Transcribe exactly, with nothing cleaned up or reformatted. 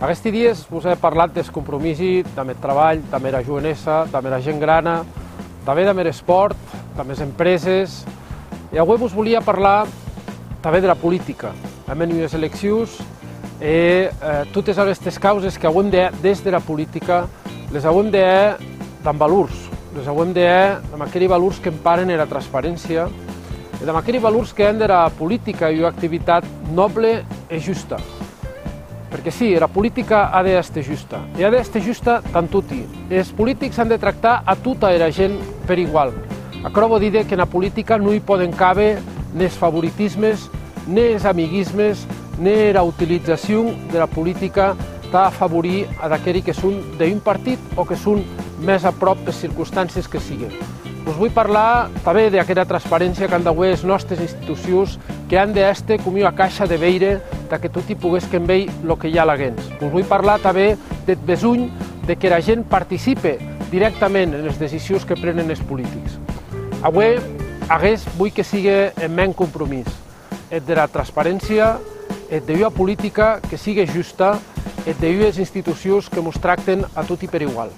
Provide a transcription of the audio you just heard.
Aguesti dies vos è parlat des compromisi damb eth trabalh, damb era joenessa, damb era gent grana, tanben damb er espòrt, damb es empreses. E aué vos volia parlar tanben dera politica. Èm en ues eleccions e, eh, totes aguestes causes qu'auem de hèr des dera politica, les auem de hèr damb valors, les auem de hèr damb aqueri valors qu'emparen era transparéncia e damb aqueri valors que hèn dera politica ua activitat nòble e justa. Perque sí, era politica a de èster justa, e a de èster justa damb toti. E es politics an de tractar a tota era gent per igual. Aquerò vò díder qu'ena politica non i pòden caber ne es favoritismes, ne es amiguismes, ne era utilizacion dera politica tà afavorir ad aqueri que son de un partit o que son mès apròp pes circonstàncies que siguen. Vos voi parlar tanben d'aquera transparéncia qu'an d'auer es nòstes institucions, que an de èster com ua caisha de veire tà que toti poguesquen veir lo que i a laguens. Vos voi parlar tanben deth besonh de qu'era gent participe dirèctament enes decisions que prenen es politics. Aué, aguest voi que sigue eth mèn compromís, eth dera transparéncia, eth de ua politica que sigue justa, eth de ues institucions que mos tracten a toti per igual.